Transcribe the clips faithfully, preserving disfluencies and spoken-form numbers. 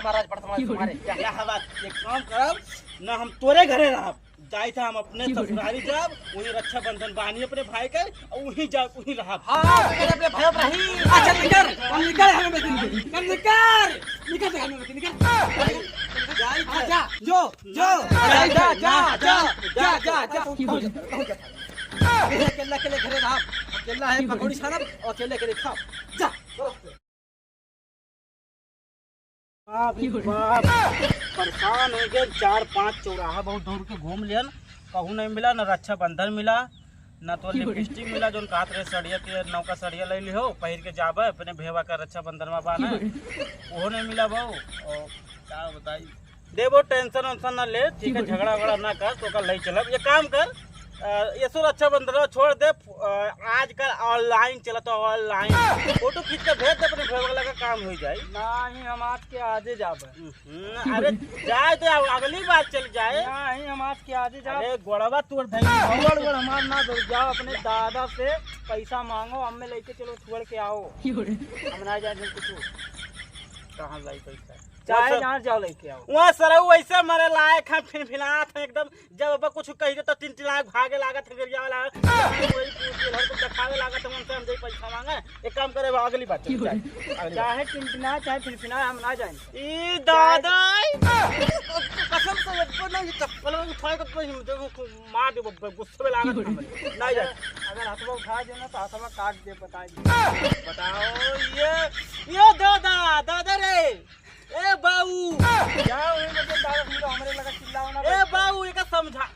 महाराज, बड़ समाज तुम्हारे। क्या? क्या बात? एक काम करब, ना हम तोरे घरे रहब, जाइत हम अपने ससुरारी जाब, वहीं रक्षाबंधन बानी अपने भाई के, और वहीं जाब, वहीं रहब। हाँ, अपने भाई पर रही। अच्छा, निकल, हम निकल, हमें मत निकल, निकल, निकल, निकल, हमें मत निकल। जा, जा, जो, जो, जा, जा, जा, जा, जा, जा। अकेला, अकेले घरे रहब, अकेला है, पकौड़ी छानब, और अकेले, अकेले खाब। जा। बाप रे बाप, परेशान हो गए। चार पांच चौराहा बहुत दूर के घूम लियन, कहूँ नहीं मिला, न रक्षाबंधन मिला, न तो लिपस्टिक मिला, जोन कहत रहे सड़िया के, नौका सड़िया ले लिहो, पहिर के जाबे अपने भेवा का रक्षाबंधन में बाना, वो नहीं मिला भाऊ। और का बताई, देबो टेंशन वेंशन ना ले, ठीक है, झगड़ा वगड़ा ना कर, तो कल ले चलब। ये काम कर, अ, ये सो रक्षाबंधन छोड़ दे, अ, आजकल ऑनलाइन चलत है, ऑनलाइन फोटो खींच के भेज दे, अपने भेवा का काम हो जाए। नहीं, हम आज के आजे जाबे। हम्म, अरे जाए तो अगली बार चल जाए। नहीं, हम आज के आजे जाबे। अरे गोड़वा तोड़ धई, गोड़ गोड़ हमार ना दो, जाओ अपने दादा से पैसा मांगो, हमें लेके चलो, छोड़ के आओ। हम ना जाए कुछ। कहाँ लाई पैसा? चाहे जहाँ जाओ लेके आओ। वहाँ सरऊ ऐसे मरे लायक है, फिनफिनात है एकदम। जब अब कुछ कही दे तो टिनटिना के भागे लागत है, गरिया वाला। वही पूछ के घर को दिखावे लागत है, उनसे हम दे पैसा मांगे। एक काम करे, अगली बार चलो, जाए। अगली बार। चाहे टिनटिना, चाहे फिनफिना, हम ना जाए। ई दादा, कसम से एको ना, ये चप्पल में उठाए के कोई हम देखो, मार दे, गुस्से में लागत है। ना जाए। अगर हथवा उठा दे ना, तो हथवा काट दे, बता दे। बताओ, ये, ये दादा, दादा रे। ए बाऊ। क्या हुई मतलब दादा, तुम तो हमरे लगा चिल्लाओ ना ए बे। बाऊ, एका समझा।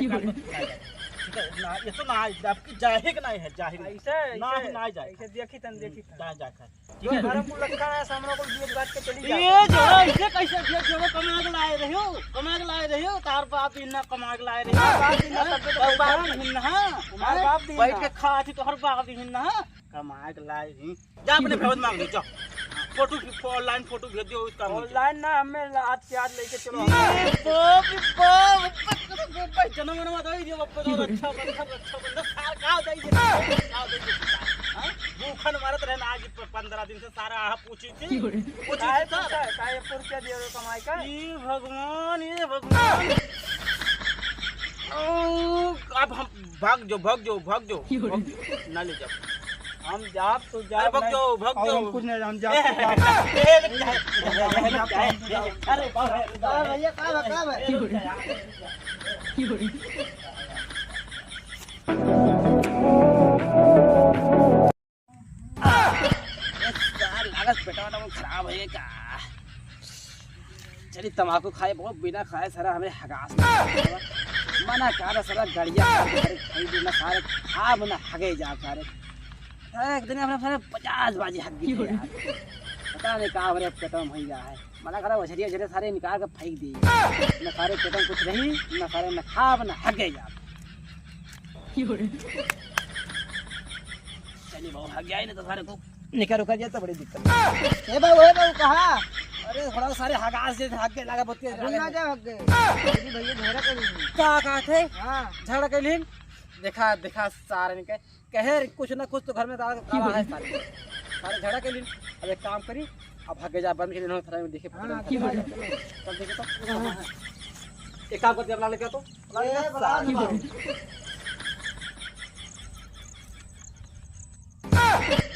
ये बात ना जाए। ठीक है, ना, ये तो ना आए, आपकी जाहिर नहीं है, जाहिर। ऐसे, ना ऐसे, ही ना जाए। ऐसे देखी तन, देखी तन। ना जाए। ठीक जो है। धर्म को रखा है, सामने को बीच बात के चली जाओ। ये जो है, इसे कैसे दिया, जो वो कमा के लाए रहे हो, कमा के लाए रहे हो, तार बाप ही ना कमा के लाए रहे हो। बाप ही ना, हैं? तब तो और बाप पैसा ही ना, तुम्हारे हैं? बाप भी बैठ ना। के खाती तो हर बाप ही ना, कमा के लाए ही। जा अपने भेवत मांग ले, जा। फोटो, ऑनलाइन फोटो भेज दियो, उसका मिल जाए। ऑनलाइन ना, हमें आज के आज लेके चलो। ये बाप रे बाप, बाप, जनम, जनम, दे दियो, बाप, तो रक्षा बंधन, रक्षा बंधन, सार का दे दियो, का दे दियो, हाँ? भूखन मरत रहे ना आज प-, पंद्रह दिन से, सारा आह पूछी थी, पूछी काहे थी, सर। पूछा, काहे एक रुपया दियो रे कमाई का? ये भगवान, ये भगवान। ओ, अब हम भाग जो, भाग जो, भाग जो, भाग जो, ना ले जाओ। हम जाब तो जाब अरे, भग नहीं। जाओ, भग और जाओ। हम कुछ नहीं, हम जाब ए, तो जाब। ए, रुक जा। अरे, बाप रे, बाप रे। भैया, का बा, का बा? ए, सार, लागत पेटवा तो खराब है का? चली तमाकू खाए, बहुत बिना खाए सारा हमरे हगास में। मना कर सारा गड़िया खाए, खाए बिना सारे खाब ना हगे जाब सारे। सारे एक दिन अपने सारे पचास बाजी हग गई यार। पता नहीं का हमरे पेटवा में भैया है। मना करा वछरिया जरे सारे निकाल के फेंक दी। न सारे पेटवा में कुछ रही, न सारे न खाब ना हगे जाब। चली बाबू, हग गया ही नहीं तो सारे को निकर उकर जाए तो बड़ी दिक्कत। ए बाबू, ए बाबू, कहाँ? अरे थोड़ा सारे हगास जे हग के लगा बहुत के अभी ना जाए हग गए। दीदी भैया झगड़ा कर ली। का कहत है? हाँ। झगड़ा कर ली? देखा, देखा सारे ने कहे, कहे कुछ ना कुछ तो घर में दाल काला है सारे। सारे झगड़ा कर ली। अब एक काम करी, अब हग जा बंद के इन्होंने थोड़ा देखे हाँ, पकड़ के। चल देखे तो। एक काम कर दे, अपना लेके आ तो। ए, बड़ा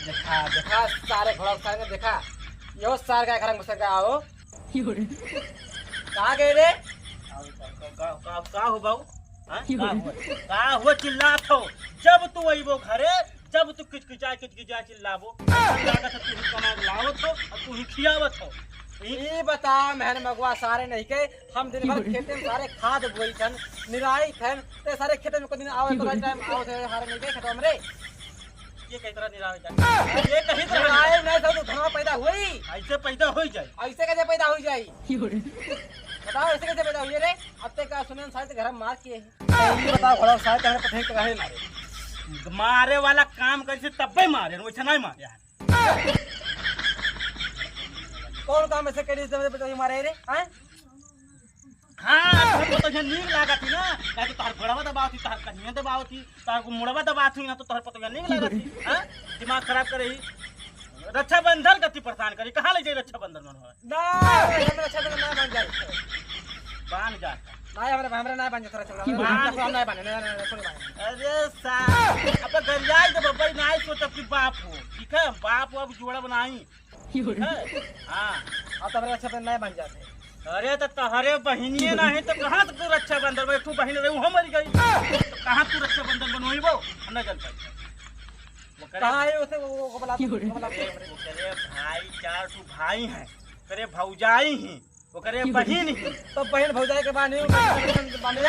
देखा, देखा, सारे घोड़ा सारे ने देखा, यो सार का घर में घुस गया हो। कहाँ गए रे? का, का, का, का हो बाबू? हाँ? का हो? का हो चिल्लात हो? जब तू अइबो घरे, जब तू किचकिचाए, किचकिचाए चिल्लाबो, लागत है तू ही कमा के लावत हो और तू ही खियावत हो। ई बता, मेहर मगवा सारे नहीं के, हम दिन भर खेते में सारे खाद बोई थन, निराई थन, ते सारे खेते में को दिन आवे, तो टाइम आवे थे, हारे नहीं के खेतवा में रे। ये कही तरह निरावे जाए। ये कही तरह निरावे नहीं था तो धनवा पैदा हुई। ऐसे पैदा हो जाए। ऐसे कैसे पैदा हो जाए? बताओ, ऐसे कैसे पैदा हुई रे? अब ते का सुने सारे ते घर में मार किए हैं। ये बताओ, घोड़ा सारे ते पठे के रहे मारे। मारे वाला काम कैसे तब्बे मारे, वैसे नहीं मारे यार। कौन काम ऐसे करी जब बेटा मारे रे? हैं? हाँ, तोहर पतोहिया नीक लागत ही ना, काहे तो तोहर गोड़वा दबावत ही, तोहर कनिया दबावत ही, तोहर मुड़वा दबावत ही ना, तो तोहर पतोहिया नीक लागत ही, हाँ? दिमाग खराब करे ही। रक्षाबंधन कति परेशान करी, कहाँ ले जाई रक्षाबंधन मनोहर? ना, हम रक्षाबंधन ना बांध जाए। बांध जा। ना, हमरे, हमरे ना बांध जाए रक्षाबंधन। बांध। हम ना बांधे, ना, ना, ना, कोई बांधे। अरे साहब, अब गरियाई तो बब्बई ना सोचब कि बाप हो, ठीक है? बाप हो, अब जोड़ा बनाई। ठीक है? हाँ। अब तो हमरे रक्षाबंधन ना बांध जाते। अरे तो तहरे बहिनिये नहीं तो कहाँ से तू रक्षाबंधन में, एक ठो बहिन रही, वो मर गई, तो कहाँ तू रक्षाबंधन बनोइबो? हम ना जान पाई। ओकरे कहाँ है उसे, वो, वो, वो बला, वो बला। ओकरे, ओकरे भाई, चार ठो भाई हैं, ओकरे भौजाई हैं, ओकरे बहिन हैं। तब बहिन भौजाई के बानी, बानी।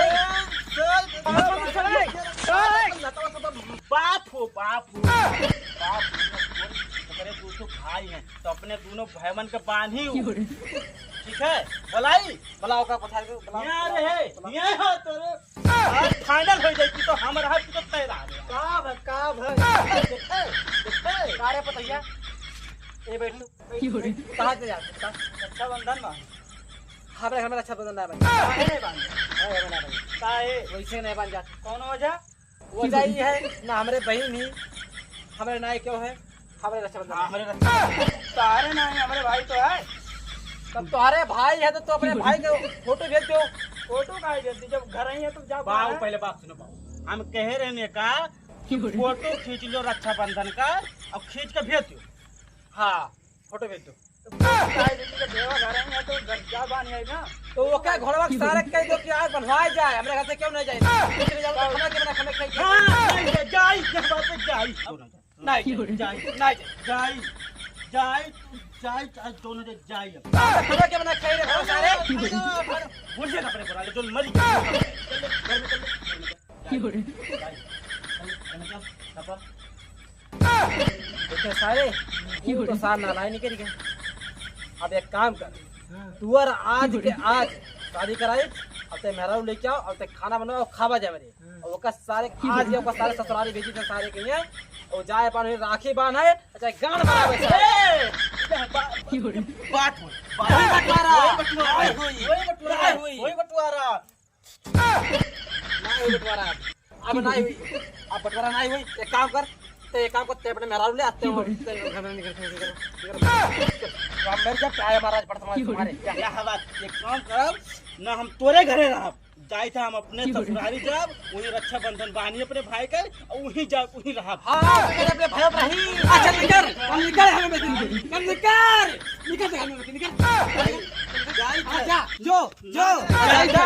बाप हो, बाप हो, बाप हो, ओकरे दो ठो भाई हैं, तो अपने दोनों भाईवन के बांधी हो। ठीक है, बोलाई, बोलाओ का पठाई दो, बोलाओ, यहाँ बोलाओ, रहे, बोलाओ। यहाँ हो तोरे। आज final हो जाई कि तो हम रहब कि तो तय रह गया। का भाई, का भाई? देखे, देखे। का रे पतैया? ए, बैठ तू। कहाँ से जाते? का? रक्षाबंधन में। हमरे घर में रक्षाबंधन ना बने। काहे नहीं बांधे? हमरे घर में ना बने। काहे? वैसे नहीं बन जाते। कौन वजह? वजह ये है, ना हमरे बहिन ही, हमरे नाई क्यों है, हमरे रक्षाबंधन हाँ, है। हमरे रक्षाबंधन। तारे नाई, हमरे भाई तो है। तब तुम्हारे भाई है तो तू अपने भाई के फोटो भेज दो। फोटो काहे भेज दी? जब घर ही है तो जा बाबू, बाहर। पहले बात सुनो बाबू, हम कहे रहने का कि फोटो खींच लो रक्षाबंधन का और खींच के भेज दो। हाँ, फोटो भेज दो। तो काहे भेज दी? जब देवा घर ही है तो घर जा बानी है ना। तो वो क्या घोड़वा के सारे कह दो कि आज बनवाए जाए, हमरे घर से क्यों नहीं जाए? कुछ नहीं जाओ, तो खाना के बना, खाना खाइए। हाँ, जाई, जाई, जाई, जाई। नहीं, जाई, नहीं, जाई, जाई, जाई, जाई, आज दोनों जन जाई अब। खबर के बना खाई रे, बहुत सारे। बोल दे अपने पुराने, जो मरी गए। चल, घर में चल, घर में चल। जाई, जाई, घर में चल, घर में चल। देखे सारे, तू तो सार नालायक निकल गया। अब एक काम कर, तू और आज के आज शादी कराई, अब ते मेहरारू लेके आओ, अब ते खाना बनाओ, खावा जाए मेरे। और ओकर सारे आज के ओकर सारे ससुरारी भेजी थे सारे के लिए। और जाए पान हुई राखी बांध है, अच्छा गांड बनावे सारे। ए, बा-, बात हो, बात वही बंटवारा। वही बंटवारा। वही बंटवारा। नहीं हुई। वही बंटवारा। नहीं हुई बंटवारा। अब नहीं हुई। अब बंटवारा नहीं हुई। एक काम कर, ते एक काम कर, ते अपने मेहरारू ले आते हो। ते घर में निकल, निकल, निकल। अब मेरे जब प्यार महाराज पड़ता तुम्हारे। क्या बात? एक काम कर, ना हम तोरे घरे रहब। जाइत हम अपने ससुरारी जाब, वही रक्षाबंधन बानी अपने भाई के, और वही जाब, वही रहब। हाँ, तो अपने भाई पर ही। अच्छा, निकर, हम निकर, हमें मत निकर, हम निकर, निकर, निकर, निकर, निकर। जाई हाँ, जा, जो, जो, जा, जा,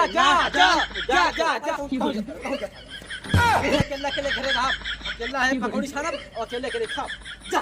जा। अकेला, अकेले घरे रहब, अकेला है पकौड़ी छानब, और अकेले, अकेले खाब। जा।